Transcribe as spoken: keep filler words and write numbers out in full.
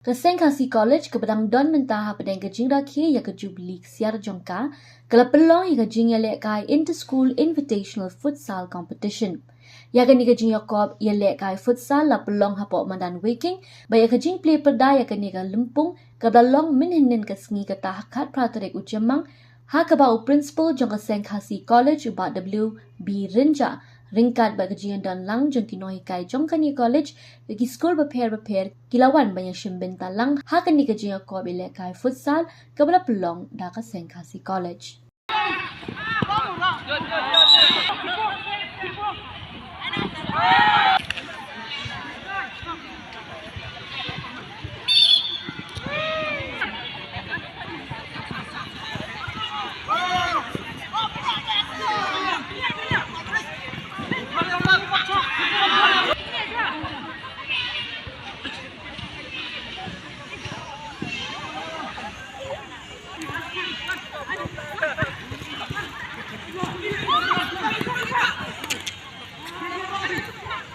Ka Seng Khasi College kaba dang don mynta hapdeng ka jingrakhe ïa ka Jubilee ksiar jong ka, ka la pynlong ïa ka jingïalehkai Inter-School Invitational Futsal Competition. Ïa kane ka jingïakop ïalehkai futsal la pynlong hapoh madan Weiking, bad ïa ka jingplie pyrda ïa kane ka lympung kaba la long mynhynnin ka sngi kata ha khatphra tarik u Jymmang, ha kaba u Principal jong ka Seng Khasi College, u Bah W B Rynjah, ryngkat bad ka jingdon lang jong ki nonghikai jong kane ka college, ki skul bapher bapher ki la wan ban ïashim bynta lang ha kane ka jingïakop ïalehkai futsal kaba la pynlong da ka Seng Khasi College.